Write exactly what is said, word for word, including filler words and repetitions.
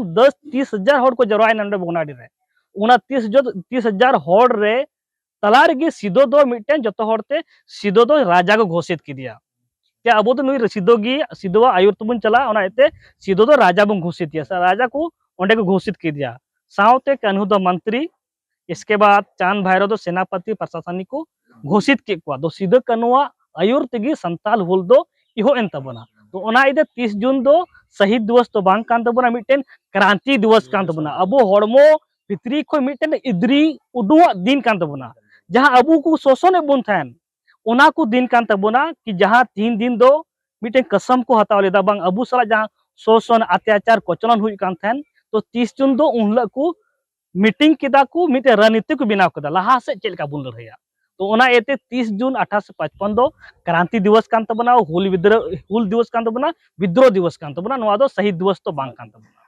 ᱫᱚᱥ ᱛᱤᱥ ᱦᱟᱡᱟᱨ ᱦᱚᱲ ᱠᱚ ᱡᱟᱨᱣᱟᱭᱮᱱᱟ ᱱᱚᱰᱮ ᱵᱷᱚᱜᱽᱱᱟᱰᱤ ᱨᱮ᱾ ᱚᱱᱟ ᱛᱤᱥ ᱡᱚ-, ᱛᱤᱥ ᱦᱟᱡᱟᱨ ᱦᱚᱲ ᱨᱮ ᱛᱟᱞᱟ ᱨᱮᱜᱮ ᱥᱤᱫᱚ ᱫᱚ ᱢᱤᱫᱴᱮᱱ ᱡᱚᱛᱚ ᱦᱚᱲ ᱛᱮ ᱥᱤᱫᱚ ᱫᱚ ᱨᱟᱡᱟ ᱠᱚ ᱜᱷᱳᱥᱤᱛ ᱠᱮᱫᱮᱭᱟ᱾ ᱡᱮ ᱟᱵᱚ ᱫᱚ ᱱᱩᱭ ᱥᱤᱫᱚ ᱜᱮ, ᱥᱤᱫᱚᱣᱟᱜ ᱟᱹᱭᱩᱨ ᱛᱮᱵᱚᱱ ᱪᱟᱞᱟᱜᱼᱟ, ᱚᱱᱟ ᱤᱭᱟᱹᱛᱮ ᱥᱤᱫᱚ ᱫᱚ ᱨᱟᱡᱟ ᱵᱚᱱ ᱜᱷᱳᱥᱤᱛ ᱮᱭᱟ, ᱥᱮ ᱨᱟᱡᱟ ᱠᱚ ᱚᱸᱰᱮ ᱠᱚ ᱜᱷᱳᱥᱤᱛ ᱠᱮᱫᱮᱭᱟ᱾ ᱥᱟᱶᱛᱮ ᱠᱟᱹᱱᱦᱩ ᱫᱚ ᱢᱚᱱᱛᱨᱤ, ᱤᱥᱠᱮ ᱵᱟᱫ ᱪᱟᱸᱫ ᱵᱷᱟᱭᱨᱚ ᱫᱚ ᱥᱮᱱᱟᱯᱚᱛᱤ ᱯᱨᱚᱥᱟᱥᱚᱱᱤᱠ ᱠᱚ ᱜᱷᱳᱥᱤᱛ ᱠᱮᱫ ᱠᱚᱣᱟ᱾ ᱫᱚ ᱥᱤᱫᱚ ᱠᱟᱹᱱᱩᱣᱟᱜ ᱟᱹᱭᱩᱨ ᱛᱮᱜᱮ ᱥᱟᱱᱛᱟᱞ ᱦᱩᱞ ᱫᱚ ᱮᱦᱚᱵ ᱮᱱ ᱛᱟᱵᱚᱱᱟ᱾ ᱛᱚ ᱚᱱᱟ ᱤᱭᱟᱹᱛᱮ ᱛᱤᱥ ᱡᱩᱱ ᱫᱚ ᱥᱟᱹᱦᱤᱫ ᱫᱤᱵᱚᱥ ᱫᱚ ᱵᱟᱝ ᱠᱟᱱ ᱛᱟᱵᱚᱱᱟ, ᱢᱤᱫᱴᱮᱱ ᱠᱨᱟᱱᱛᱤ ᱫᱤᱵᱚᱥ ᱠᱟᱱ ᱛᱟᱵᱚᱱᱟ᱾ ᱟᱵᱚ ᱦᱚᱲᱢᱚ ᱵᱷᱤᱛᱨᱤ ᱠᱷᱚᱱ ᱢᱤᱫᱴᱮᱱ ᱤᱫᱽᱨᱤ ᱩᱰᱩᱝᱟᱜ ᱫᱤᱱ ᱠᱟᱱ ᱛᱟᱵᱚᱱᱟ, ᱡᱟᱦᱟᱸ ᱟᱵᱚ ᱠᱚ ᱥᱳᱥᱚᱱᱮᱫ ᱵᱚᱱ ᱛᱟᱦᱮᱱ, ᱚᱱᱟ ᱠᱚ ᱫᱤᱱ ᱠᱟᱱ ᱛᱟᱵᱚᱱᱟ᱾ ᱠᱤ ᱡᱟᱦᱟᱸ ᱛᱤᱱ ᱫᱤᱱ ᱫᱚ ᱢᱤᱫᱴᱮᱱ ᱠᱟᱥᱟᱢ ᱠᱚ ᱦᱟᱛᱟᱣ ᱞᱮᱫᱟ, ᱵᱟᱝ ᱟᱵᱚ ᱥᱟᱞᱟᱜ ᱡᱟᱦᱟᱸ ᱥᱳᱥᱚᱱ, ᱚᱛᱛᱟᱪᱟᱨ, ᱠᱚᱪᱞᱚᱱ ᱦᱩᱭᱩᱜ ᱠᱟᱱ ᱛᱟᱦᱮᱱ, ᱛᱚ ᱛᱤᱥ ᱡᱩᱱ ᱫᱚ ᱩᱱ ᱦᱤᱞᱳᱜ ᱠᱚ ᱢᱤᱴᱤᱝ ᱠᱮᱫᱟ ᱠᱚ, ᱢᱤᱫᱴᱮᱱ ᱨᱚᱱᱱᱤᱛᱤ ᱠᱚ ᱵᱮᱱᱟᱣ ᱠᱮᱫᱟ, ᱞᱟᱦᱟ ᱥᱮᱫ ᱪᱮᱫ ᱞᱮᱠᱟ ᱵᱚᱱ ᱞᱟᱹᱲᱦᱟᱹᱭᱟ᱾ ᱛᱚ ᱚᱱᱟ ᱤᱭᱟᱹᱛᱮ ᱛᱤᱥ ᱡᱩᱱ ᱟᱴᱷᱟᱨᱚᱥᱚ ᱯᱟᱸᱪᱯᱚᱱ ᱫᱚ ᱠᱨᱟᱱᱛᱤ ᱫᱤᱵᱚᱥ ᱠᱟᱱ ᱛᱟᱵᱚᱱᱟ, ᱦᱩᱞ ᱵᱤᱫᱽᱨᱳ-, ᱦᱩᱞ ᱫᱤᱵᱚᱥ ᱠᱟᱱ ᱛᱟᱵᱚᱱᱟ, ᱵᱤᱫᱽᱨᱳᱦᱚ ᱫᱤᱵᱚᱥ ᱠᱟᱱ ᱛᱟᱵᱚᱱᱟ, ᱱᱚᱣᱟ ᱫᱚ ᱥᱟᱹᱦᱤᱫ ᱫᱤᱵᱚᱥ ᱫᱚ ᱵᱟᱝ ᱠᱟᱱ ᱛᱟᱵᱚᱱᱟ᱾